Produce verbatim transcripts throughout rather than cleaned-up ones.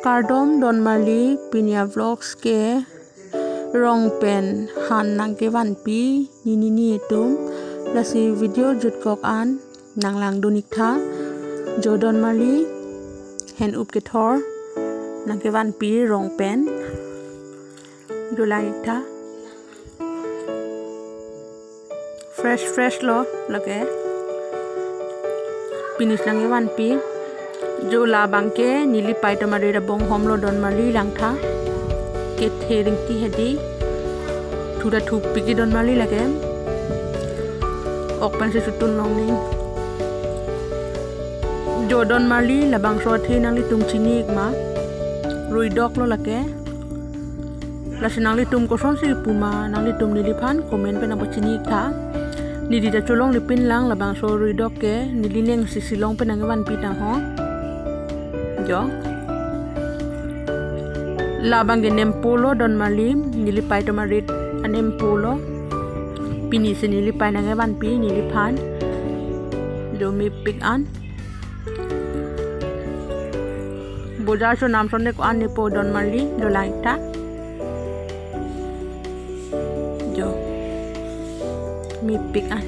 Kardom donmarli, pini a vlogs ke rong pen han nangkevanpi nini ni atum. Lasi video jutkok an nanglangdun ik tha. Jo donmarli, hen up kethor nangkevanpi rong pen. Jo lang ik tha. Fresh fresh lo lake. Pini si nangkevanpi. Jo labang ke neli pei atum arit abong hom lo donmarli, lang tha. Kethe ringti hedi. Thu ta thupik ik donmarli lake. Ok pen si chutun long ning. Jo donmarli, labangso athe nanglitum chini ik ma? Ruidok lo lake. Lasi nanglitum kosonsi pu ma, nanglitum neliphan comment pen nangpachini ik tha. Neli ta cholongle pinlang, labangso ruidok ke neli ning si si long pen nangkevanpi tang ho. Jo. Labang ke nempo lo donmarli, neli pei atum arit anempo lo. Pini si neli pei nangkevanpi neliphan. Jo mepik an. Bojar sonam sonde ko-an nepo donmarli, jo lang ik tha. Jo. Mepik an.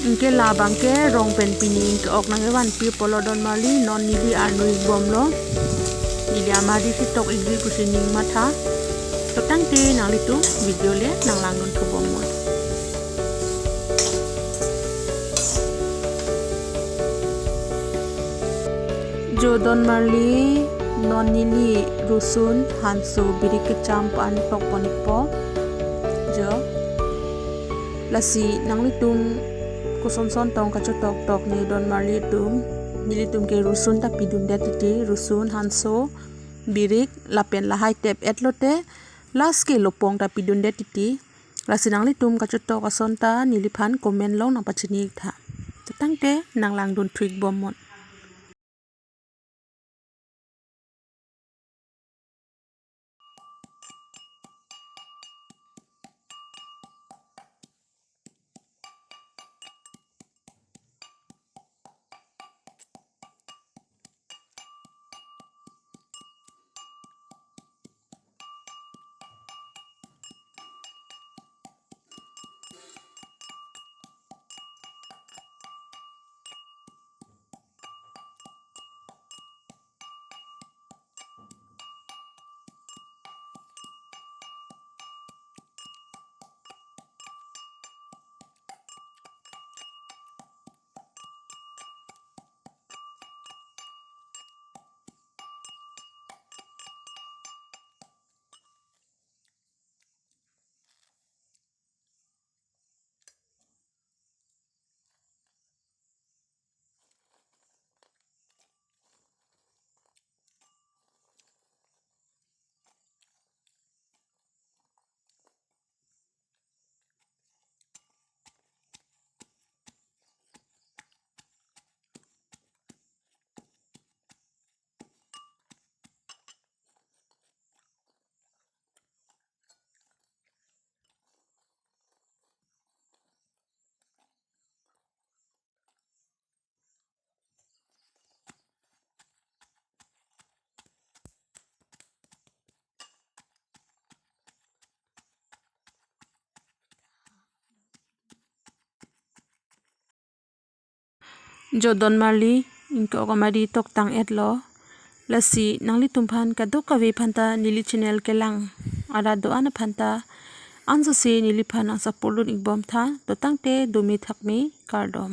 Anke labang ke rong pen pini anke ok nangkevanpi pulo donmarli, non neli arnu ik bom lo. Neli amari si tok ik ji pusi ning matha. To tangte nanglitum video le nanglangdun thu bom non. Jo donmarli, non neli rusun hanso birik kecham pu an tokpon ikpo. Jo. Lasi nanglitum koson son tong kachotok tok ne donmarli atum. Nelitum ke rusun ta pidundet titi, rusun, hanso, birik, lapen lahai tep et lote, last ke lopong ta pidundet titi. Lasi nanglitum kachotok ason ta neliphan comment along nangpachini ik tha. To tangte nanglangdun thu ik bom non. Jo donmarli, anke ok amari toktang et lo. Lasi nanglitum aphan kadokave aphan ta neli channel kelang arat do-an aphan ta ansose neliphan nangsupport dun ik bom tha. To tangte dome thakme, kardom.